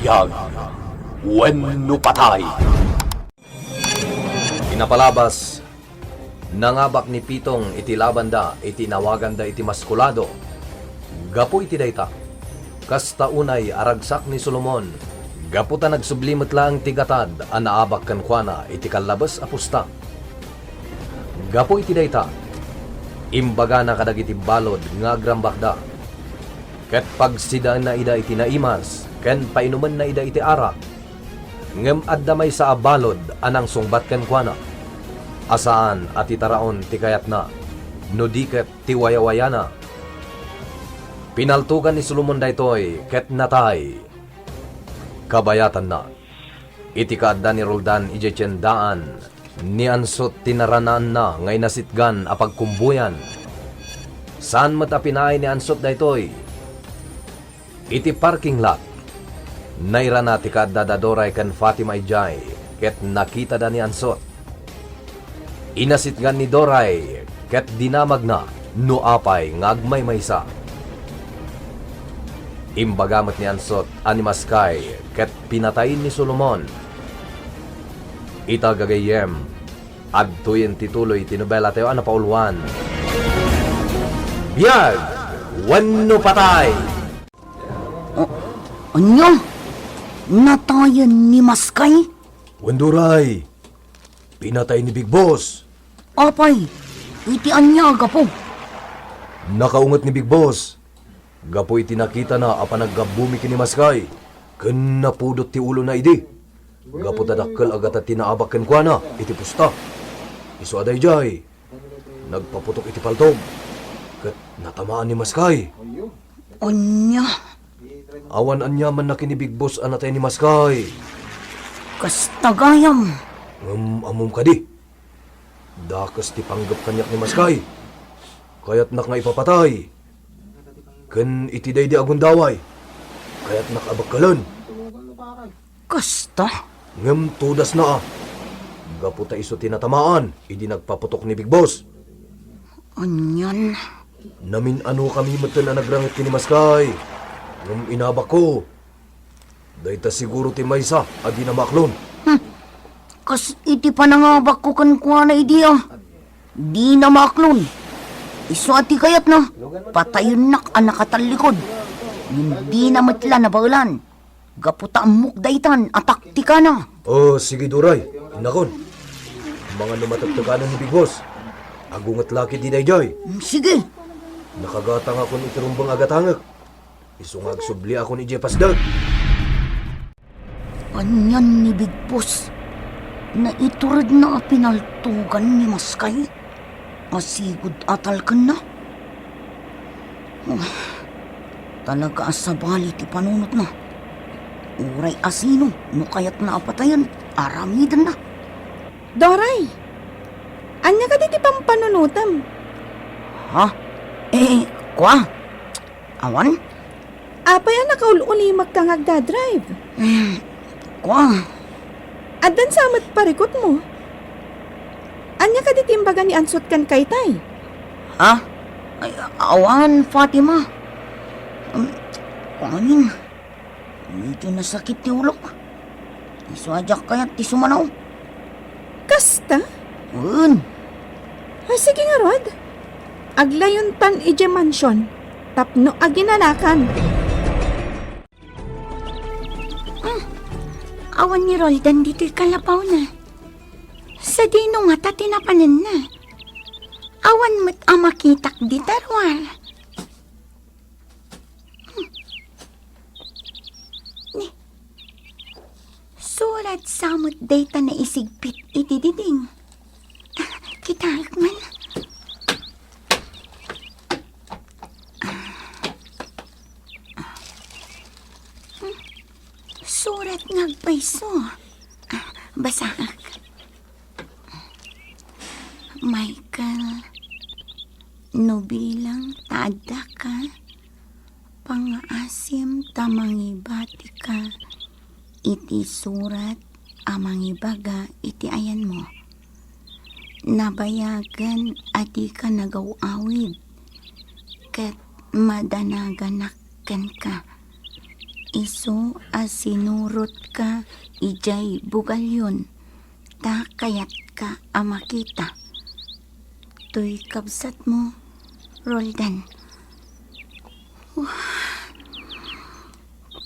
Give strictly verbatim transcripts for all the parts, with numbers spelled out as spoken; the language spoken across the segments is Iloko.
Biag wenno patay. Ti napalabas, nangabak ni Pitong iti labanda iti inawaganda iti maskulado. Gapu iti dayta, kasta unay a ragsak ni Solomon, gapu ta nagsubli met laeng ti gatad a naabak kenkuana iti kallabes a pusta. Gapu iti dayta, imbagana kadagiti balud nga agrambakda, ket pagsidaenna ida iti naimas ken painumenna ida iti arak. Ngem adda maysa a balud a nangsungbat kenkuana, a saan a titaraon ti kayatna, no di ket ti wayawayana. Pinaltogan ni Solomon daytoy ket natay. Kabayatanna, iti kaadda ni Roldan idiay tiendaan, ni Ansot ti naranaanna nga inasitgan a pagkumbuyan. Saan met a pinaay ni Ansot daytoy. Iti parking lot, nairana ti kaadda da Doray ken Fatima idiay, ket nakitada ni Ansot. Inasitgan ni Doray ket dinamagna no apay nga agmaymaysa. Imbaga met ni Ansot a ni Maskay ket pinatay ni Solomon. Ita gagayyem, adtoyen ti tuloy ti nobelatayo a napauluan. Biag wenno patay! O-, ania? Natayen ni Maskay? Wen, Doray, pinatay ni Big Boss. Apay, iti ania a gapu? Nakaunget ni Big Boss gapu iti nakitana a panaggabbumi ken ni Maskay, ken napudot ti ulona idi. Gapu ta dakkel a gatad ti naabak kenkuana iti pusta. Isu a daydiay, nagpaputok iti paltog, ket natamaan ni Maskay. Ania? Awan aniamanna ken ni Big Boss a natay ni Maskay. Kasta gayam. Ngem ammom kadi, dakes ti panggep kaniak ni Maskay. Kayatnak nga ipapatay. Ken iti daydi a gundaway, kayatnak a bekkelen. Kasta? Ngem tudasna a. Gapu ta isu ti natamaan idi nagpaputok ni Big Boss. Anian? Namin-anokami metten a nagranget ken ni Maskay. Ngem inabakko. Dayta siguro ti maysa a dina maaklon. Hmm. Kas iti panangabakko kenkuana idi a dina maaklon. Isu a ti kayatna, patayennak a nakatallikod. Ngem dina met la nabaelan. Gapu ta ammok daytan a taktikana. O, sige, Doray. Innakon. Amangan no matektekana ni Big Boss. Agunget la ketdi daydiay. Mm, sige. Nakagatangakon iti rumbeng a gatangek. Isu nga agsubliakon idiay pasdek. Anian ni Big Boss? Naituredna a pinaltogan ni Maskay? Asigud a talkenna? Ah, talaga a sabali ti panunotna. Uray asino no kayatna a patayen, aramidenna. Doray, ania kadi ti pampanunotem? Ha? Eh, kua? Awan? Apay a nakaul-ulimekka nga agdadrive? Hmm, kua? Addan sa met parikutmo? Ania kadi ti imbaga ni Ansot kenka itay? Ha? Ay, awan, Fatima. Um, kuamin. Medyo nasakit ti ulok. Isu a diak kayat ti sumanaw. Kasta? Wen. Ay, sige ngarud. Aglayontan idiay mansion tapno aginanakan. Hmm. Awan ni Roldan ditoy kalapawna. Sadino ngata ti napananna? Awan met a makitak dita ruar. Hmm. Ni, surat sa met dayta naisigpit iti diding. Kitaek man. Hmm. Surat nga agpayso. Basaek. Michael, no bilang ta addaka, pangngaasim ta mangibatika iti surat a mangibaga iti ayanmo. Nabayagen a dika nagaw-awid ket madanaganak kenka. Isu a sinurotka idiay bugalyon, ta kayatka a makita. Toy kabsatmo, Roldan. Wah,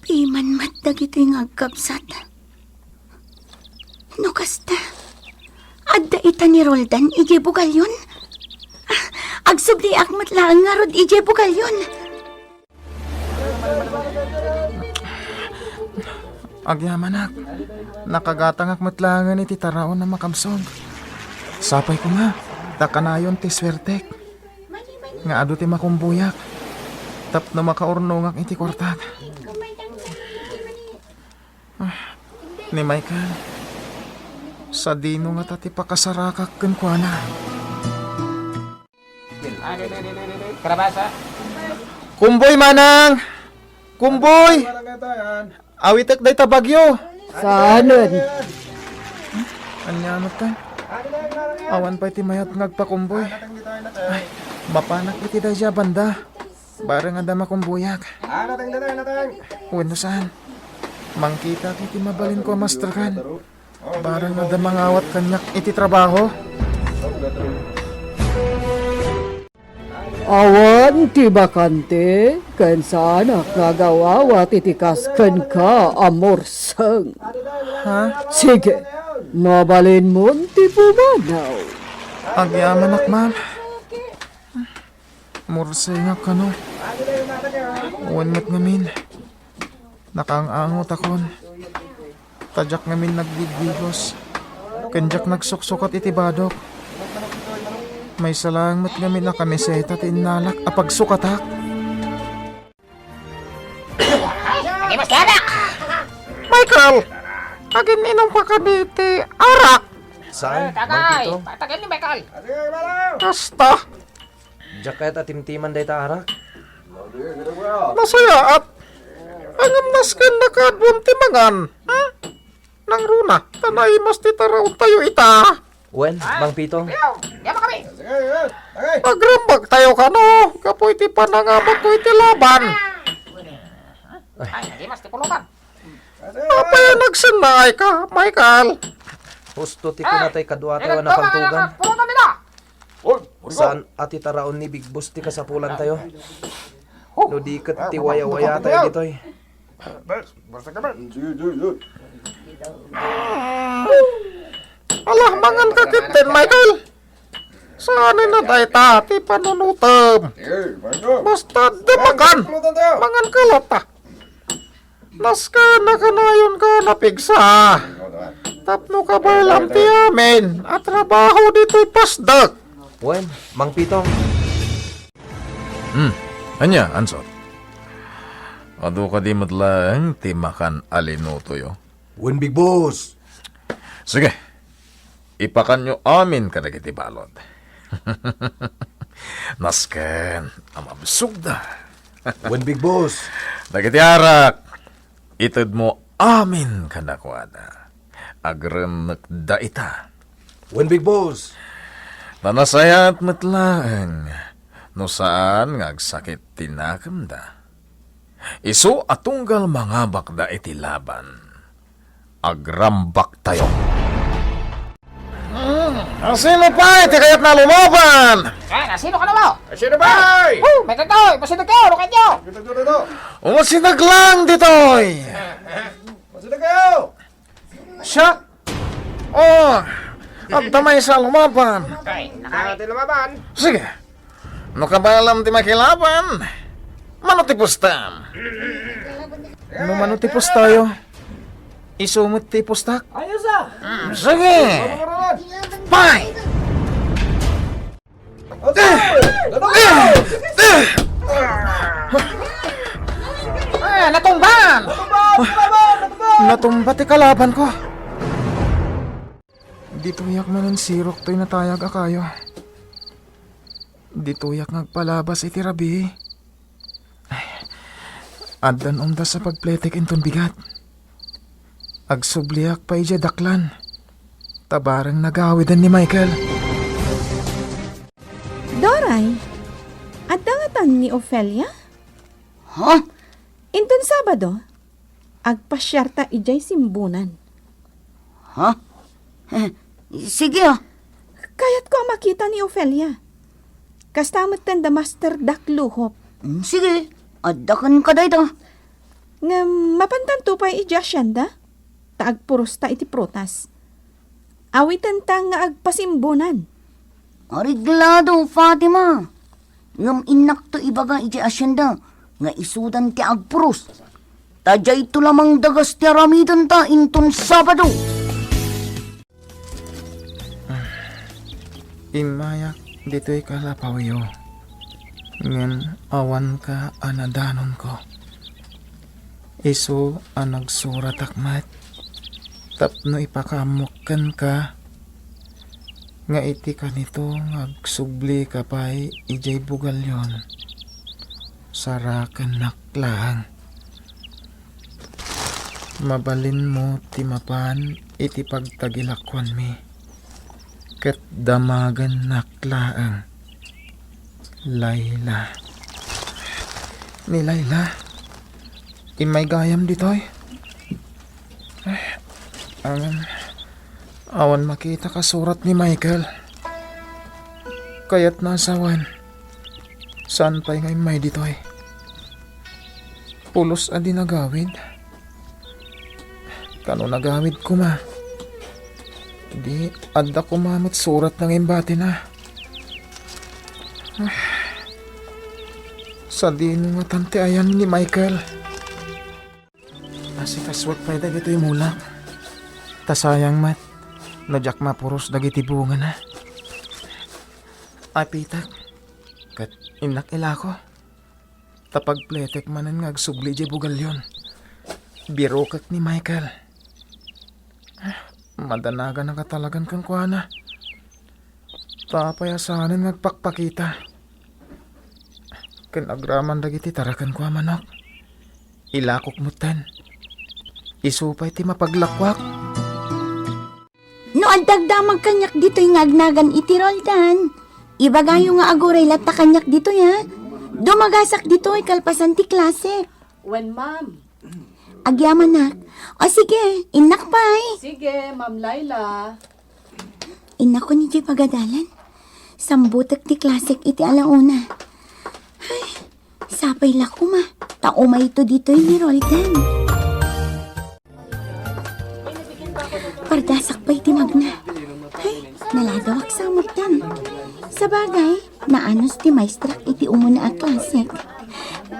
piman met dagitoy nga agkabsat. No kasta, adda ita ni Roldan idiay bugalyon? Ah, agsubliak met laeng ngarud idiay bugalyon. Agyamanak, nakagatangak met laengen iti taraon a makabsog. Sapay koma, ta kanayon ti suertek nga adu ti makumbuyak tapno makaurnongak iti kuartak. Ah, ni Michael, sadino ngata ti pakasarakak kenkuana? Kalabasa. Kumboy, manang! Kumboy! Awitek dayta bagyo. Saanen? Ania met ta? Awan pay ti mayat nga agpakumboy. Ay, mapanak iti daydiay a banda. Bareng adda makumbuyak. Wenno saan? Mangkitak iti mabalinko a masterkan. Bareng adda mangawat kaniak iti trabaho. Awan ti bakante, ken saanak nga agawawat iti kas kenka a murseng. Ha? Sige, mabalinmon ti pumanaw. Agyamanak, ma'am. Mursengak kano? Wen met ngamin, nakaang-angotakon. Ta diak ngamin naggigwigos, ken diak nagsuksukat iti badok. Maysa laeng met ngamin a kamiseta ti innalak a pagsukatak. Michael, agin-inom ka kadi ti arak? Saan, Mang Pito? Patagay ni Michael. Kasta. Diak kayat a timtiman dayta arak. Nasayaat. Ngem nasken nakaduam ti mangan. Hmm? Nangruna, ta naimas ti taraontayo ita. Wen, Mang Pito. Agrambagtayo kano, gapu iti panangabakko iti laban. Ay, naimas ti pulutan. Apay a nagsennaay ka, Michael? Husto ti kunatayo kaduatayo a napagtugan. Saan a ti taraon ni Big Boss ti kasapulantayo? No di ket ti wayawayatayo ditoy. Ala, mangan ka ketdin, Michael. Saan a dayta ti panunotem. Basta adda makan, mangan ka latta. Nasken a kanayon ka napigsa. Tapno kabaylam ti amin a trabaho ditoy pasdek. Wen, Mang Pito. Hmm, ania, Ansot? Adu kadi met laeng ti makan a linutoyo? Wen, Big Boss. Sige, ipakanyo amin kadagiti balud. Nasken a mabsogda. Wen, Big Boss. Dagiti arak, itedmo amin kadakuada. Agrennekda ita. Wen, Big Boss. Ta nasayaat met laeng no saan nga agsakit ti nakemda. Isu a tunggal mangabakda iti laban, agrambaktayo. Hmm, asino pay ti kayatna a lumaban? Ay, asino kano mo? Asino pay? Oh, may tataw, ipasideg kayo, lukad nyo! Umasideg lang ditoy! Masideg kayo! Siak? Oh, adda maysa a lumaban. Ay, nakay. Ati lumaban. Sige. No kabaylam ti makilaban, mano ti pustam? No mano ti pustayo, isu met ti pustak. Ayos, ah. Mm, sige. Fight! Ah, natumban! Natumba ti kalaban ko. Ditoyak manensirok toy natayag a kayo. Ditoyak nga agpalabas iti rabii. Ay, addan umdas a pagpletek inton bigat. Agsubliak pay idiay daklan, ta bareng nagawiden ni Michael. Doray, adda ngatan ni Ofelia? Ha? Inton Sabado, Agpasiarta idiay simbunan. Ha? Sige, ah. Kayatko a makita ni Ofelia. Kasta metten da Master Dak Luhop. Mm, sige, addaken ka dayta. Ngem mapantanto pay idiay asienda? Ta agpurosta iti prutas. Awitenta nga agpasimbunan. Areglado, Fatima. Ngem innakto ibaga iti asienda nga isudan ti agpuros. Ta diayto la mangdagas ti aramidenta inton Sabado. Immayak ditoy kalapawyo, ngem awanka a nadanonko. Isu a nagsuratak met tapno ipakaammok kenka nga iti kanito nga agsublika pay idiay bugalyon, sarakennak laeng. Mabalinmo ti mapan iti pagtagilakuanmi, ket damagennak laeng. Layla. Ni Layla, immay gayam ditoy. Ay, awan, awan makitak a surat ni Michael. Kayatna a sawen, saan pay nga immay ditoy? Pulos a di nagawid. Kano nagawid koma? Di, adda koma met suratna nga imbatina. Ah, sadino ngatan ti ayan ni Michael? Asikasuek pay dagitoy mulak. Ta sayang met no diak mapuros dagiti bungana. Apitek, ket innak ilako. Ta pagpletek manen nga agsubli idiay bugalyon. Birokek ni Michael. Madanagan a katalagan kenkuana. Ta apay a saanen nga agpakpakita? Ken agraman dagiti tarakenko a manok, ilakok metten. Isu pay ti mapaglakuak. No adda agdamag kaniak ditoy nga agnagan iti Roldan, ibagayo nga aguray latta kaniak ditoy, ha? Dumagasak ditoy kalpasan ti klasek. Wen, ma'am. Agyamanak. O sige, innak pay. Sige, Ma'am Laila. Innakon idiay pagadalan. Sambutek ti klasek iti alauna. Ay, sapay la koma, ta umayto ditoy ni Roldan. Pardasak pay ti magna. Ay, naladawak sa amuttan. Sabagay, naanus ti maestrak iti umuna a klasek.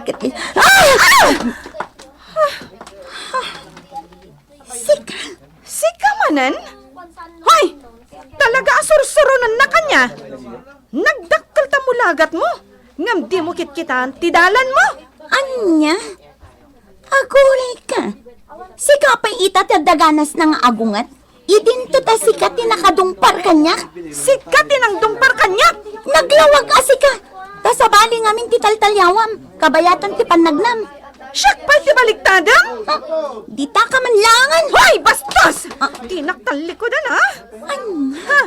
Ket, ah! Ah! Sika? Sika manen? Hoy! Talaga a sursuronennak ania? Nagdakkel ta mulagatmo, ngem dimo kitkitaan ti dalanmo. Ania? Aguray ka. Sika pay ita ti adda ganasna nga agunget. Idinto ta sika ti nakadungpar kaniak. Sika ti nangdungpar kaniak? Naglawag a sika. Ta sabali ngamin ti taltaliawam, kabayatan ti pannagnam. Siak pay ti baligtadem? Ah, dita ka man langan. Hoy, bastos! Ah. Dinak tallikudan, ha? Ania? Ha?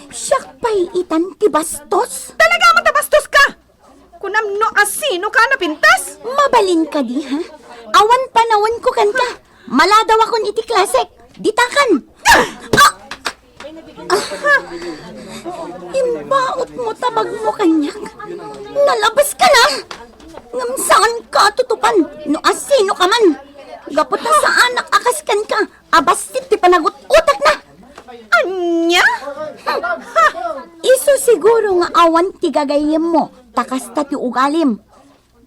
Siak pay itan ti bastos? Talaga man ta bastos ka! Kunam no asino ka napintas? Mabalin kadi, ha? Awan panawenko kenka. Maladawakon iti klasek. Ditakan. Ah! Ah! Imbaotmo ta bagmo kaniak. Nalabas ka na. Ngem saan ka tutupan no asino ka man. Gapu ta saanak a kas kenka a bassit ti panagut-utakna. Ania? Ha! Isu siguro nga awan ti gagayyemmo, ta kasta ti ugalim.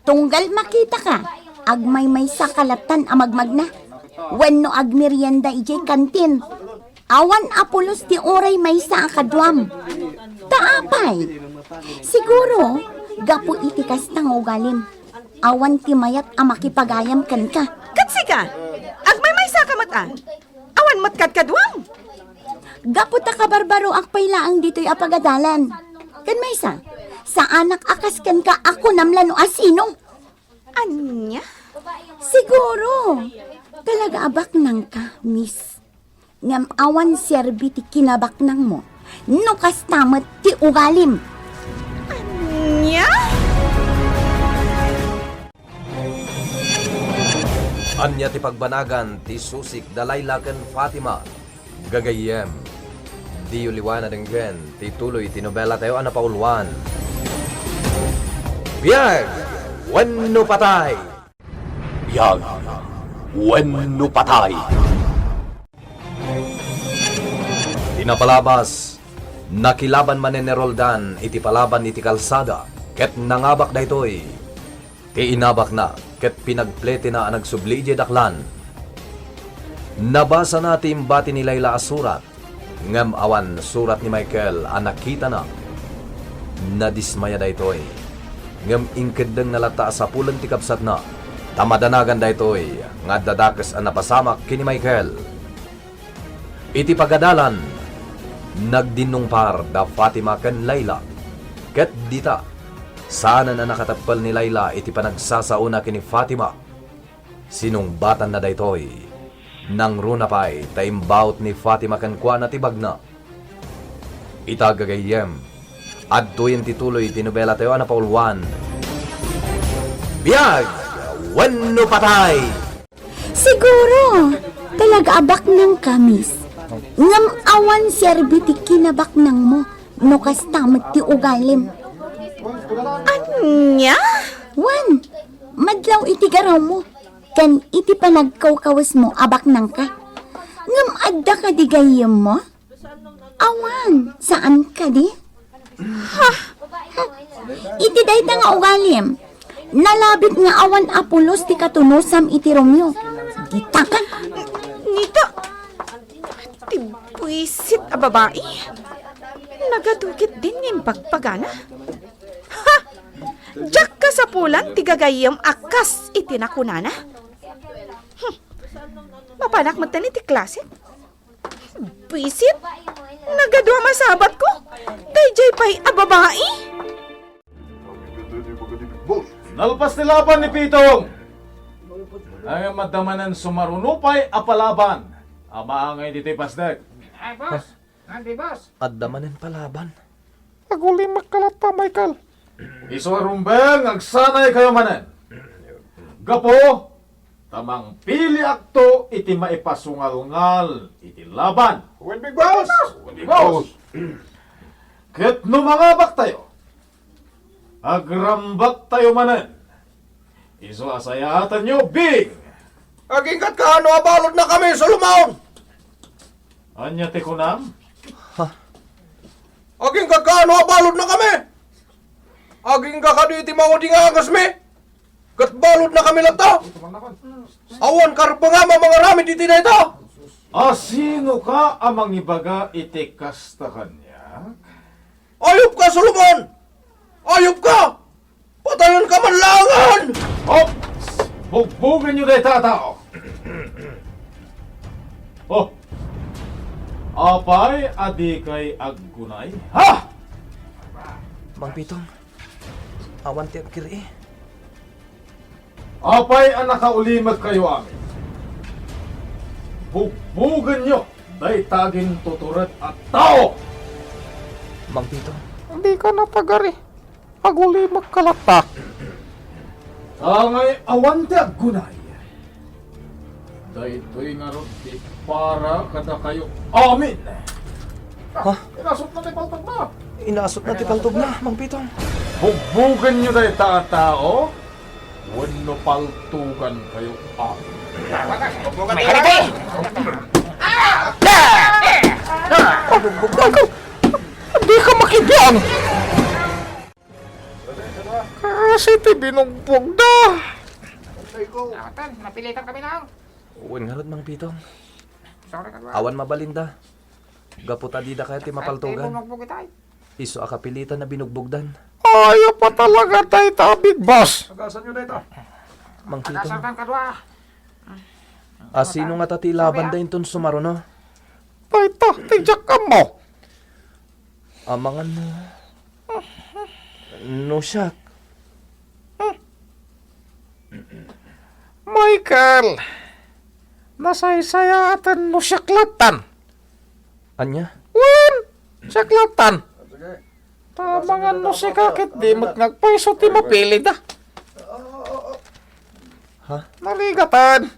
Tunggal makitaka, agmaymaysa ka lattan a magmagna. Wenno agmerienda idiay kantin. Awan a pulos ti uray maysa a kaduam. Ta apay? Siguro, gapu iti kasta nga ugalim. Awan ti mayat a makipagayam kenka. Ket sika, agmaymaysa ka met, a? Awan met kadkaduam. Gapu ta kabarbaroak pay laeng ditoy a pagadalan. Ken maysa, saanak a kas kenka a kunam la no asino. Ania? Siguro, talaga a baknangka, miss. Ngem awan serbi ti kinabaknangmo no kasta met ti ugalim. Ania? Ania ti pagbanagan ti susik da Laila ken Fatima? Gagayyem, diyo liwan a denggen ti tuloy ti nobelatayo a napauluan, Biag wenno Patay! Biag wenno Patay! Ti napalabas, nakilaban manen ni Roldan iti palaban iti kalsada, ket nangabak daytoy. Ti inabakna ket pinagpletina a nagsubli idiay daklan. Nabasana ti imbati ni Laila a surat, ngem awan surat ni Michael a nakitana. Nadismaya daytoy, ngem inkeddengna latta a sapulen ti kabsatna, ta madanagan daytoy nga adda dakes a napasamak ken ni Michael. Iti pagadalan, nagdinnungpar da Fatima ken Laila. Ket dita, saanen a nakateppel ni Laila iti panagsasaona ken ni Fatima. Sinungbatanna daytoy. Nangruna pay ta imbaut ni Fatima kenkuana ti bagna. Ita gagayyem, adtoyen ti tuloy ti nobelatayo a napauluan, Biag wenno Patay! Siguro, talaga a baknangka, miss. Ngem awan serbi ti kinabaknangmo no kasta met ti ugalim. Ania? Wen, madlaw iti garawmo ken iti panagkawkawesmo a baknangka. Ngem adda kadi gayyemmo? Awan, saan kadi? Ha? Iti dayta nga ugalim, nalabit nga awan a pulos ti katunosam iti Romeo. Ditakan. Nita, ti buisit a babai. Nagadu ketdin nga imbagbaga. Ha? Diak kasapulan ti gagayyem a kas iti nakunana. Hmm. Mapanak metten iti klasek. Buisit! Nagadu a masabatko! Daydiay pay a babai! Nalpas ti laban ni Pitong. Ngem adda manen sumaruno pay a palaban a maangay ditoy pasdek. Ay, boss. Andi, boss. Adda manen palaban. Agulimek ka latta, Michael. Isu a rumbeng, agsanay kayo manen. Gapu, ta mangpiliakto iti maipasungalngal iti laban. Wen, Big Boss! Wen, Big Boss! Ket no mangabaktayo, agrambaktayo manen. Isu a sayaatenyo, Bing! Aginggatka no abaludnakami, Solomon! Ania ti kunam? Ha? Aginggatka no abaludnakami? Agingga kadi ti maudi nga angesmi? Ket baludnakami latta? Awan karbengam a mangaramid iti dayta? A sinoka a mangibaga iti kasta kaniak? Ayupka, Solomon! Ayupka! Patayenka man laengen! Ops! Bugbogenyo dayta a tao! Oh! Apay a dikay aggunay? Ha? Mang Pitong, awan ti agkir-i. Apay a nakaulimekkayo amin? Bugbogenyo dayta agintutured a tao! Mang Pitong. Dika napagari. Agulimek ka latta. Angay awan ti aggunay. Daytoy ngarud ti para kadakayo amin. Ha? Inasutna ti paltogna. Inasutna ti paltogna, Mang Pitong. Bugbogenyo dayta a tao wenno paltogankayo amin. May harigi! Bugbog ka! Dika makibiang! Kasi ti binugbog da. Atan, napilitan kami na. Wen ngarud, Mang Pitong. Sorry, kadwa. Awan mabalinda. Gapu ta dida kayat ti mapaltogan. Isu a kapilitan a binugbogdan. Ayup a talaga dayta, Big Boss. Agasanyo dayta. Mang Pitong. Agasan, kadwa. A sino ngata ti ilabanda inton sumaruno? Dayta, ti diak ammo. Amangan no, no siak. Michael, nasaysayaaten no siak lattan. Ania? Wen, siak lattan. Ta amangan no sika ket di met nga agpayso ti mapilida. Ha? Naligaten.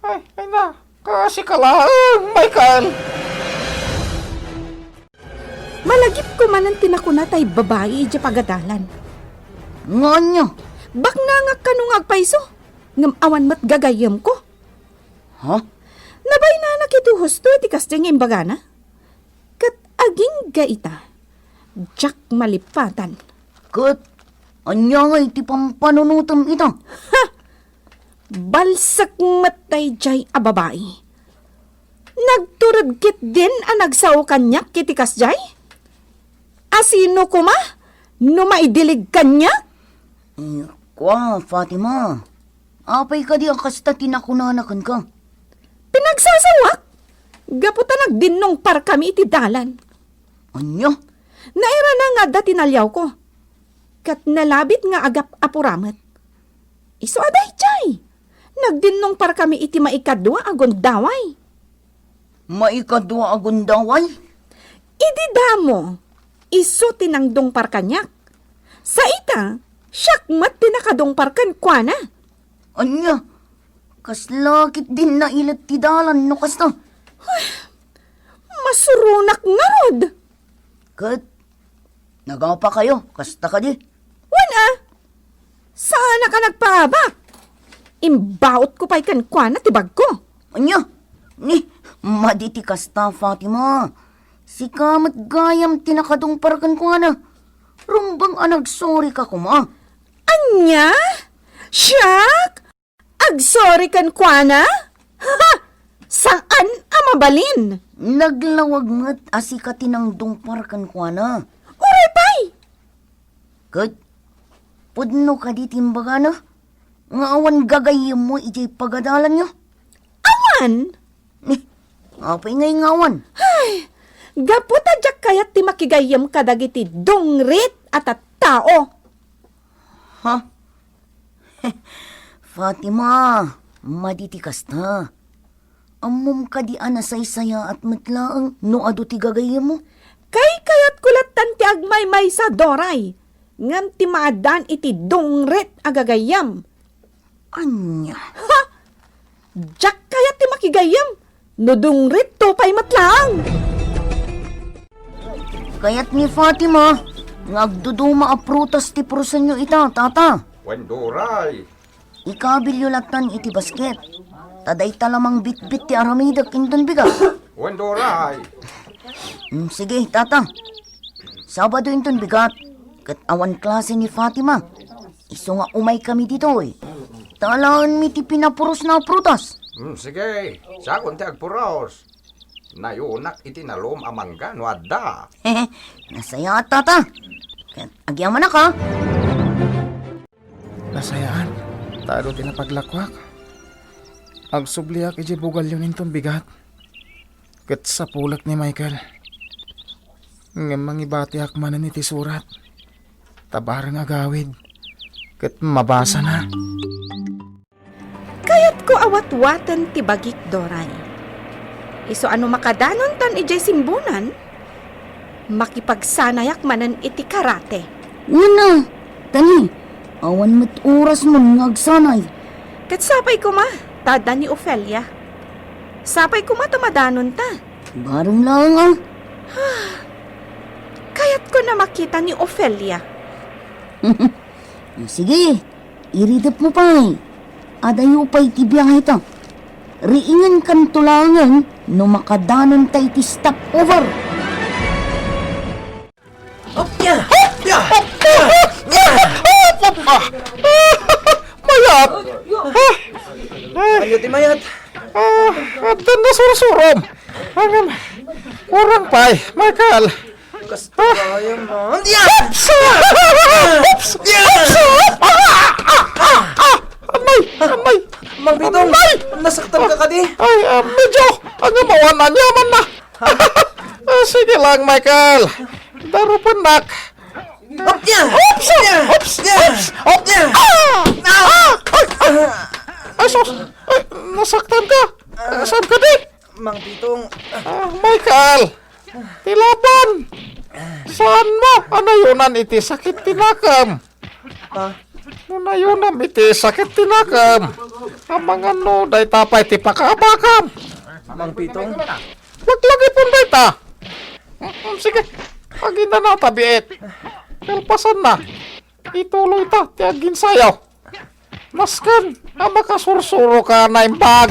Ay, ay na, kasi ka laeng, Michael. Malagipko manen ti nakuna tay babai idiay pagadalan. Nga ania? Baknangak kano nga agpayso, ngem awan met gagayyemko. Ha? Nabaynanak iti husto iti kasdiay nga imbagana. Ket agingga ita, diak malipatan. Ket ania ngay ti pampanunotem ita? Ha! Balsek met daydiay a babai. Nagtured ketdin a nagsao kaniak iti kasdiay? A sino koma no maidilig kaniak? Kua, Fatima, apay kadi a kasta ti nakunana kenka? Pinagsasaoak gapu ta nagdinnungparkami iti dalan. Ania? Nairana nga adda ti naliawko, ket nalabit nga agap-apura met. Isu a daydiay, nagdinnungparkami iti maikadua a gundaway. Maikadua a gundaway? Idi damo, isu ti nangdungpar kaniak. Sa ita, siak met ti nakadungpar kenkuana. Ania? Kasla ketdin nailet ti dalan no kasta? Masuronak ngarud. Ket nagapakayo, kasta kadi? Wen a, saanak a nagpaabak. Imbaotko pay kenkuana ti bagko. Ania? Ni, madi ti kasta, Fatima. Sika met gayam ti nakadungpar kenkuana. Rumbeng a nagsorika koma. Ania? Siak? Agsorry kenkuana? Ha! Saan a mabalin? Naglawag met a sika ti nangdungpar kenkuana. Uray pay! Ket, pudno kadi ti imbagana nga awan gagayyemmo idiay pagadalanyo? Awan! Ni, apay ngay nga awan? Ay, gapu ta diak kayat ti makigayyem kadagiti dungrit a tattao. Ha? Fatima, madi ti kasta. Ammom kadi a nasaysayaat met laeng no adu ti gagayyemmo? Kaykayatko lattan ti agmaymaysa, Doray, ngem ti maaddaan iti dungrit a gagayyem. Ania? Ha? Diak kayat ti makigayyem no dungritto pay met laeng. Kayat ni Fatima nga agduduma a prutas ti purusenyo ita, Tata. Wen, Doray. Ikabilyo lattan iti basket. Ta dayta la mangbitbit ti aramidek inton bigat. Wen, Doray. Mm, sige, Tata. Sabado inton bigat, ket awan klase ni Fatima. Isu nga umaykami ditoy. Ta alaenmi ti pinapurosna a prutas. Hmm, sige, siakon ti agpuros. Nayunak iti nalum a mangga no adda. Nasayaat, Tata. Ket agyamanak, ha? Nasayaat, ta adu ti napaglakoak. Agsubliak idiay bugalyon inton bigat. Ket sapulek ni Michael. Ngem mangibatiak manen iti surat. Ta bareng agawid. Ket mabasana. Kayatko a watwaten ti bagik, Doray. Isu a no makadanontan idiay simbunan, makipagsanayak manen iti karate. Wen a, Tani, awan met orasmon nga agsanay. Ket sapay koma, ta adda ni Ofelia. Sapay koma ta madanonta. Bareng laeng a. Kayatko a makita ni Ofelia. Sige, iridepmo pay. Adayo pay ti biahe ta. Riingenkanto laengen no makadanonta iti stopover. Hop! Ya! Ya! Ya! Mayat! Ah! Ania ti mayat? Ah, addan nasursurom. Ngem, urang pay, Michael. Kasta kaya man. Ya! Oops! Oops! Ya! Oops! Ah! Ah! Ah! Ah! Amay! Amay! Mang Pitong, amay! Nasaktan ka kadi? Ay, ah, medyo, ang amawan, anyaman na. Ah, sige lang, Michael. Darupennak. Hop, ya! Oops! Ya! Oops! Ya! Oops! Oops! Ya! Ah! Ah! Ah! Ay! Ay! Ay, sus! Ay, nasaktan ka? Ah, saan ka di? Mang Pitong. Ah, Michael! Ti Laban! Saan mo? Ano yunan iti sakit ti nakam? Ah, No nayonam iti sakit ti nakem, amangan no dayta pay ti pakaabakam. Mang Pitong? Laglagipon dayta. Mm, mm, sige, aginana ta biit. Kalpasanna, ituloyta ti aginsayo. Masken a makasursuroka naimbag.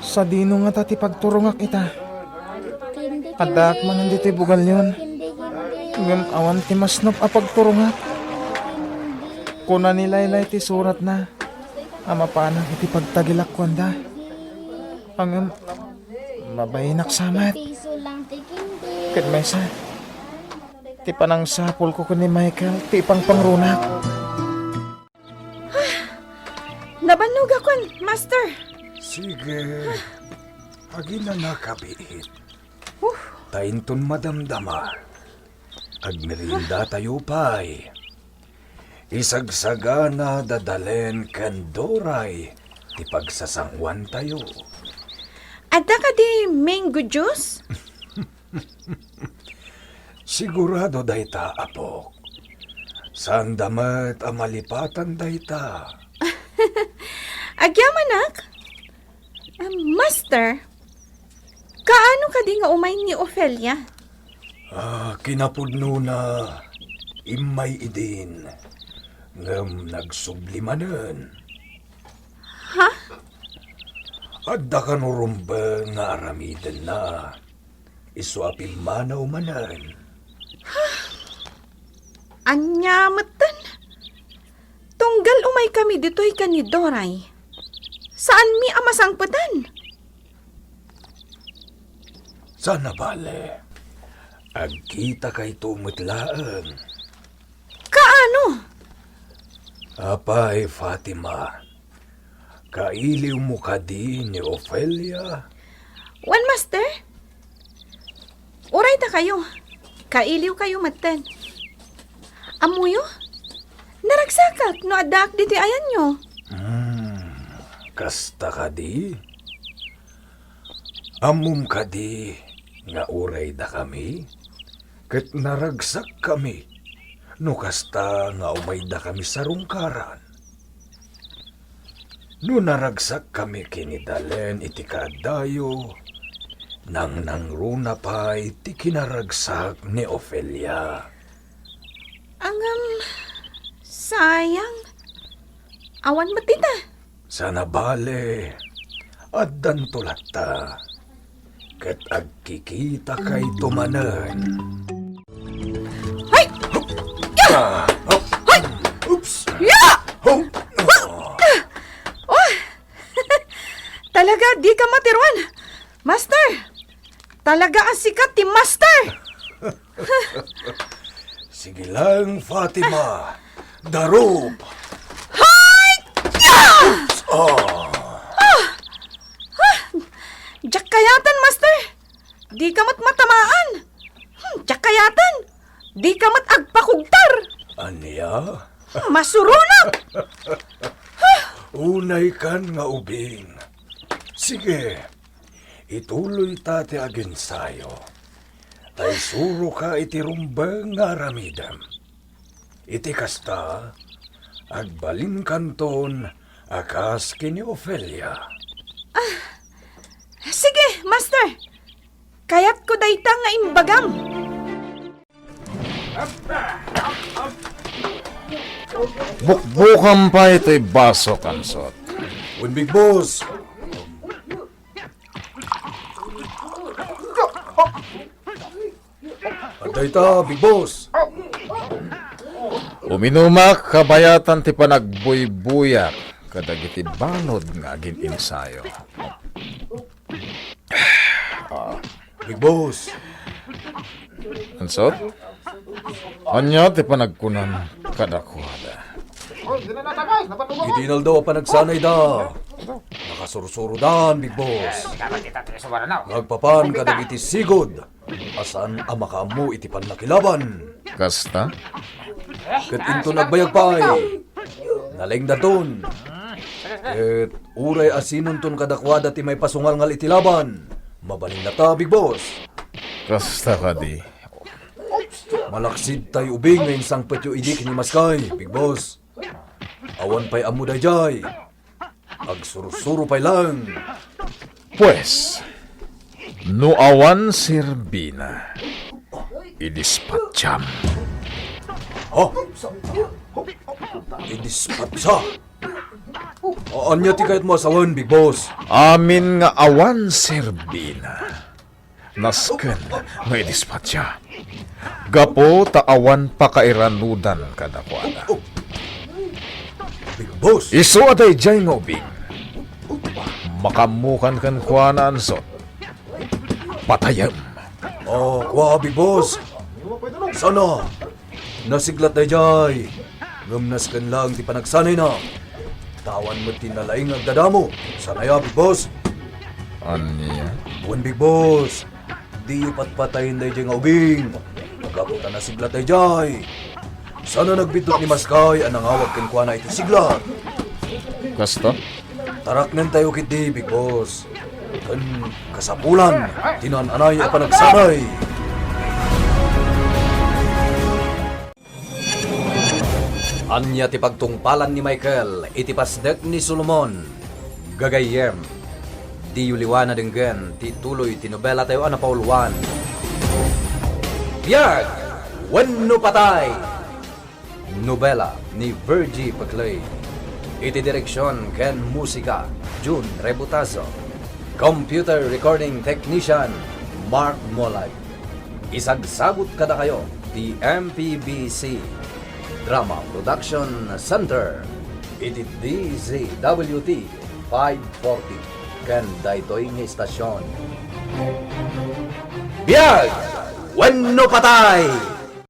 Sadino ngata ti pagturongak ita? Addaak manen ditoy bugalyon. Ngem awan ti masnop a pagturongak. Kuna ni Laylay ti suratna a mapanak iti pagtagilak kuanda. Ngem mabainaksa met. Ket maysa, ti panangsapulko ken ni Michael ti ipangpangrunak. Nabannogakon, Master. Sige. Aginanaka biit. Uh. Ta inton madamdama, agmeriendatayo pay. Isagsagana da Dalen ken Doray ti pagsasanguantayo. Adda kadi mango juice? Sigurado dayta, apok. Saanda met a malipatan dayta. Agyamanak? Ah, Master, kaano kadi nga umay ni Ofelia? Ah, kinapudnona, immay idin, ngem nagsubli manen. Ha? Adda kano rumbeng nga aramidenna. Isu a pimmanaw manen. Ania metten? Tunggal umaykami ditoy ken ni Doray, saanmi a masangpeten? Saan a bale, agkitakayto met laeng. Kaano? Apay, Fatima, kailiwmo kadi ni Ofelia? Wen, Master. Uray dakayo, kailiwkayo metten. Ammoyo? Naragsakak no addaak ditoy ayanyo. Hmm, kasta kadi? Ammom kadi nga uray dakami, ket naragsakkami no kasta nga umaydakami sarungkaran? No naragsakkami ken ni Dalen iti kaaddayo, nangnangruna pay ti kinaragsak ni Ofelia. Ngem, sayang. Awan met dita. Saan a bale, addanto latta. Ket agkikitakayto manen. Hay! Ah, oh. Hay! Oops! Ya! Oh! Oh! Talaga, dika matiruan, Master! Talaga a sika ti Master! Sige lang, Fatima. Darup! Hay! Ya! Ah! Ah! Ah! Diak kayaten, Master! Dika met matamaan! Hmm, diak kayaten! Dika met agpakugtar! Ania? Masuronak! Unaykan nga ubing. Sige, ituloyta ti agensayo. Ta isuroka iti rumbeng nga aramidem. Iti kasta, agbalinkanton a kas ken ni Ofelia. Ah, sige, Master. Kayatko dayta nga imbagam. Bukbukam pay toy baso, Kansot. Wen, Big Boss. Adda ita, Big Boss. Uminumak kabayatan ti panagbuybuyak kadagiti balud nga agin-insayo. Big Boss. Ansot? Ania ti panagkunam kadakuada? Idi inaldaw a panagsanayda, nakasursurodan, Big Boss. Nagpapan kadagiti sigud a saan a makaammo iti pannakilaban. Kasta? Ket inton agbayag pay, nalaingdaton. Ket uray asinonton kadakuada ti maipasungalngal iti laban, mabalin latta, Big Boss. Kasta kadi. Malaksid tay ubing nga insangpetyo idi ken ni Maskay, Big Boss. Awan pay ammo daydiay. Agsursuro pay laeng. Pues, no awan serbina, idispatcham. Ha? Idispatcha? A-, ania ti kayatmo a sawen, Big Boss? Amin nga awan serbina, nasken nga idispatcha. Gapu ta awan pakairanudan kadakuada. Big Boss! Isu a daydiay nga ubing. Makaammokan kenkuana, ansot. Patayem. O, kua, Big Boss. Sana. Nasiglat daydiay. Ngem nasken laeng ti panagsanayna. Ta awan met ti nalaing nga agdadamo. Sana ya, Big Boss. Ania? Wen, Big Boss. Diyo patpatayen daydiay nga ubing. Gapu ta nasiglat daydiay. Sana nagbiddut ni Maskay a nangawag kenkuana iti siglat. Kasta? Taraknentayo ketdi, Big Boss. Ken kasapulan ti naan-anay a panagsanay. Ania ti pagtungpalan ni Michael iti pasdek ni Solomon? Gagayyem, diyo liwa a denggen ti tuloy ti nobelatayo a napauluan, Biag Wenno Patay. Nobela ni Virgie Peclay. Iti direksion ken musika, Jun Rebutazo. Computer recording technician, Mark Molag. Isagsagut kadakayo ti M P B C Drama Production Center iti D Z W T five forty ken daytoy nga istasyon. Biag wenno patay!